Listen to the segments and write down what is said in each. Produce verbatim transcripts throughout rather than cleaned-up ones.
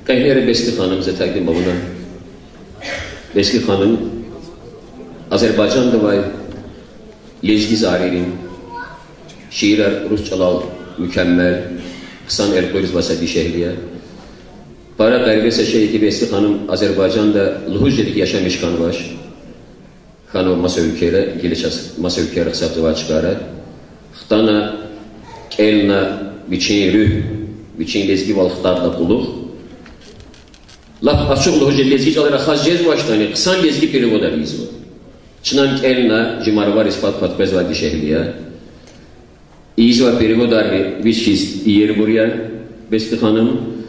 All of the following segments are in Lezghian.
Къенера Бести ханум за такьдим авуна. Бести ханум Азербайжанда авай лезги заририн шиирар рус чӀалал мукеммел, хъсан элкъуьрзавай са дишегьли я. Пара гъериб са шей я ки, Бести ханум Азербайжанда лугьуз жеди ки, яшамиш хьанвач. Хьанва маса уьлквейра, гила чаз маса уьлквейра гьисабзавай чкайра. Хтана, кӀелна, вичин руьгь, вичин лезгивал хтайла кьулухъ. Лап ачух лугьуз жеди, лезги чӀалал рахаз жезвачтӀани, хъсан лезги переводар ийизва. Чна кӀелна, жи Марвариз пад-пад къвезвай дишегьли я. Ийизвай переводар вич хьиз иербур я, Бести ханум.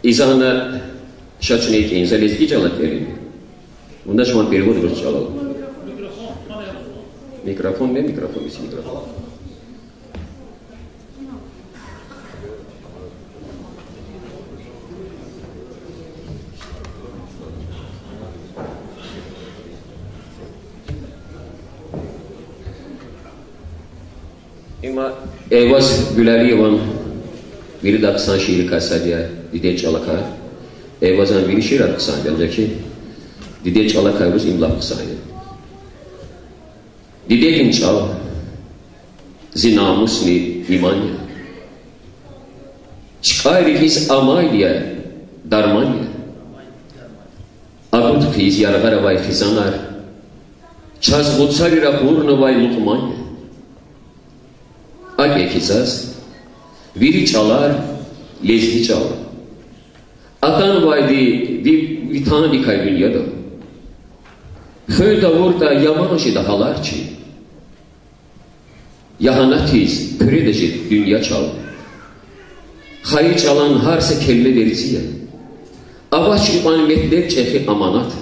Изана ша чна икӀ ийин, за лезги чӀалал кӀелин. Вуна чун перевод рус чӀалал. Микрофон, не микрофон, вич микрофон. Им Эйваз Гуьлалиеван вирида хъсан шииррикай сад я, Дидед чӀалакай. Эйвазан вири шиирар хъсан я, анжах дидед чӀалакай вуч им лап хъсан я. Дидедин чӀал зи намусни иман я. ЧкӀай рикӀиз амайди я, дарман я. Агуд хъийиз яргъара авай хизанар чаз гъуцари ракъурнавай лукьман я. АкӀ я ки заз вири чӀалар лезги чӀал. Атанвайди ви, ви тандикай дуьньядал. Хуьн тавуртӀа, яман жеда гьалар чи. Ягьанатиз хъуьреда жед дуьнья чал. Хайи чӀалан гьар са келме верцӀи я. Авач икьван метлеб чӀехи аманат.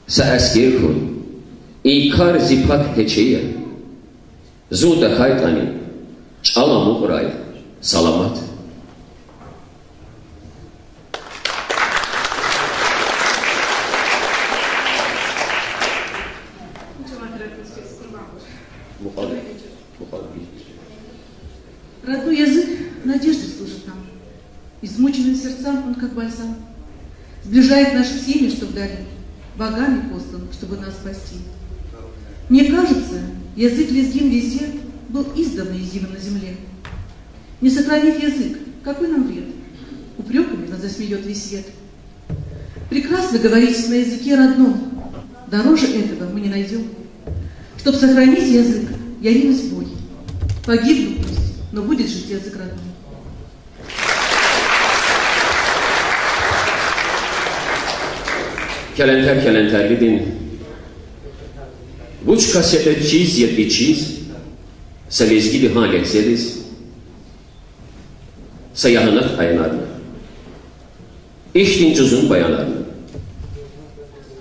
Са аскер хьун, и кар зи пак гьече я. Зун тахьайтӀани, чӀал амукьрай саламат. Родной язык надеждой служит нам. Измученным сердцам он как бальзам. Сближает наши семьи, что вдали, богами послан, чтобы нас спасти. Мне кажется, язык лезгин везде был издавна изъявлен на земле. Не сохранив язык, какой нам вред? Упрёками нас засмеёт весь свет. Прекрасно говорить на языке родном. Дороже этого мы не найдём. Чтоб сохранить язык, я ринусь в бой. Погибну пусть, но будет жить язык родной. Келентер келентерлидин, вуч кас ятӀа чиз я, ичиз, са лезгиди гьа легьзедиз са ягьанат аянарна. Ихьтин жузун баянарна.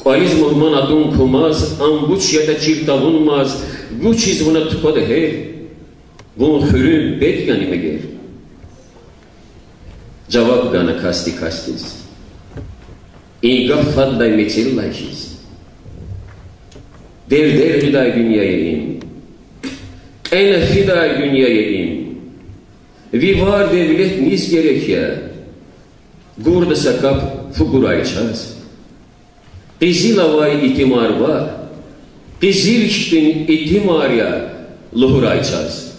КӀвализ мугьман атун кумаз, ам вуч ятӀа чир тавунмаз, вучиз вуна тукӀвада гьер, вун хуьруьн бед яни мегер? Жаваб гана касди касдиз, и гаф фадлай мецеллай хьиз. Дердер гъидай дуьнья я им, кьена фидай дуьнья я им. Ви вар-девлет низ герек я, гурда са кап фу гурай чаз. Къизил авай итимар ваъ, къизил хьтин итимар я лугьурай чаз.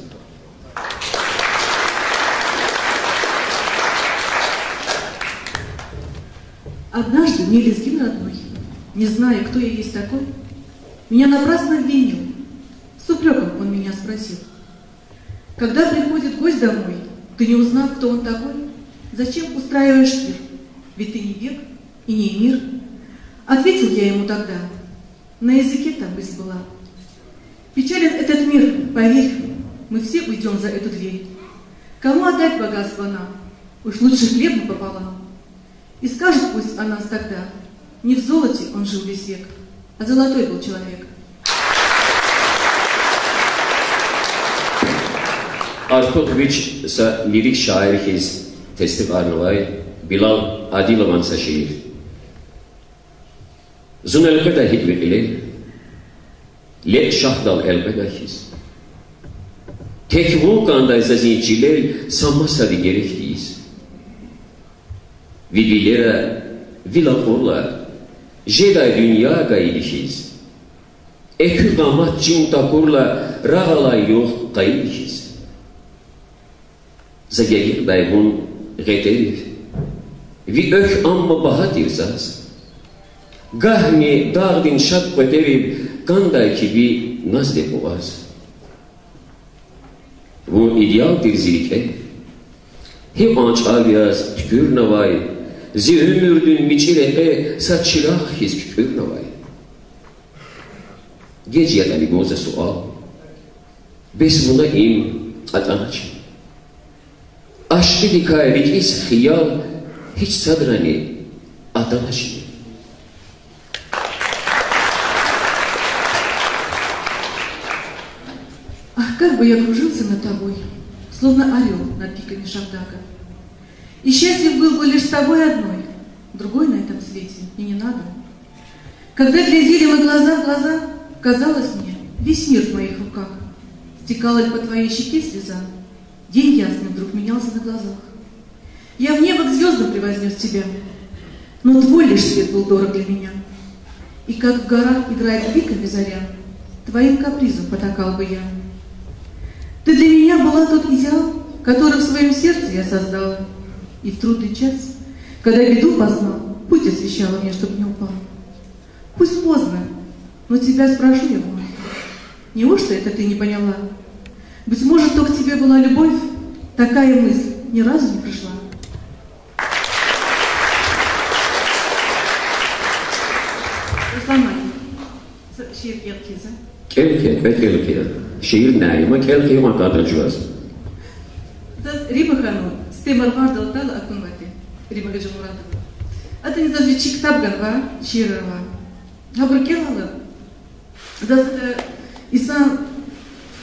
Однажды мне лезгин родной, не зная, кто я есть такой, меня напрасно обвинил. С упрёком он меня спросил: «Когда приходит гость домой, ты, не узнав, кто он такой, зачем устраиваешь пир? Ведь ты не бег и не эмир». Ответил я ему тогда: «На языке та мысль была. Печален этот мир, поверь, мы все уйдём за эту дверь. Кому отдать богатство нам? Уж лучше хлеб мы пополам». И скажут пусть о нас тогда: «Не в золоте он жил весь век, а золотой был человек». Артух вич са лирик шаир хьиз тестикьарнавай Билал Адилован са шиир. Зун элкъведай гьикӀ ви кьилел, лекь шагьдал элкъведай хьиз. Тек вун кӀандай заз и чилел са масади герек тийиз. Ви вилера, ви лакъурла жедай дуьнья гайиди хьиз, экуь къамат чин такурла рагъ алай югъ къайиди хьиз. За гекъигдай вун гъетерив, ви экв амма багьа тир заз. Гагьни дагъдин шад къветерив кӀандай хьи ви назди бугъаз. Вун идеал тир зи рикӀе, гьикьван чӀав яз туькӀуьрнавай, зи уьмуьрдин мичӀи рекье са чирагъ хьиз куькӀуьрнавай. Геж ятӀани гун за суал, бес вуна им кьатӀаначни? Ашкъидикай рикӀиз хиял гьич садрани атаначни? Ах, как бы я кружился над тобой, словно орёл над пиками Шахдака. И счастлив был бы лишь с тобой одной, другой на этом свете и не надо. Когда глядели мы глаза в глаза, казалось мне, весь мир в моих руках. Стекала ль по твоей щеке слеза, день ясный вдруг менялся на глазах. Я в небо к звёздам превознёс тебя, но твой лишь свет был дорог для меня. И как в горах играет бликами заря, твоим капризам потакал бы я. Ты для меня была тот идеал, который в своём сердце я создал. И в трудный час, когда беду познал, путь освещала мне, чтоб не упал. Пусть поздно, но тебя спрошу я вновь. Неужто это ты не поняла? Быть может, то к тебе была любовь, такая мысль ни разу не пришла. Руслан Макин, са шиир кӀел хъийиз. КӀел хъия, кӀватӀ кӀел хъия. Шиир няни ма, кӀел хъия ма кӀватӀ жуваз. Заз Римма ханум сифте марфардал атайла акунвайди. Римма Гьажимурадова. Адани заз вичин ктаб ганва, шиирар ава. Гьабур кӀелайла, заз, э, инсан,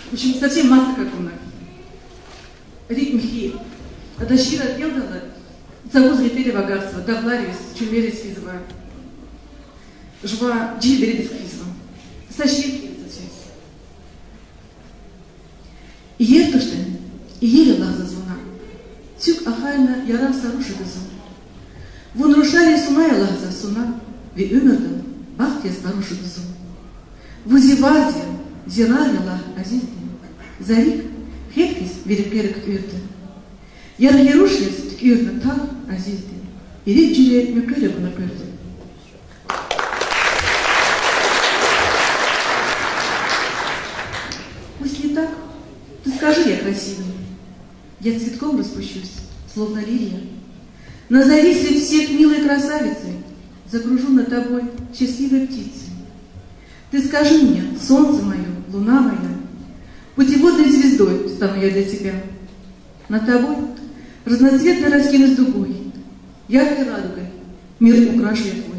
в общем, совсем маса акуна. РикӀ михьи. Ада шиирар кӀелдайла, цавуз гъетерив агакьзава, дагълариз, чуьллериз физва. Жува жегьил бередиз хъфизва. Са шиир кӀелда заз. Иер туштӀани, иер я лагь заз вуна, цуьк ахъайна ярар са руш жеда зун. Вун рушарин суна я лагь заз суна, ви уьмуьрдал бахт яз къаруш жеда зун. Вун зи варз я, зи рагъ я лагь, азиздин, за рикӀ хьел хьиз ви рекьера куькӀуьрда. Яргъи руш яз туькӀуьрна тагъ, азиздин, ирид жуьре муькъвер я вуна къуьрда. Пусть не так, ты скажи: я красивый. Я цветком распущусь, словно лилия. На заре средь всех милой красавицы закружу над тобой счастливой птицей. Ты скажи мне, солнце моё, луна моя, путеводной звездой стану я для тебя. Над тобой разноцветной раскинусь дугой, яркой радугой мир украшу я твой.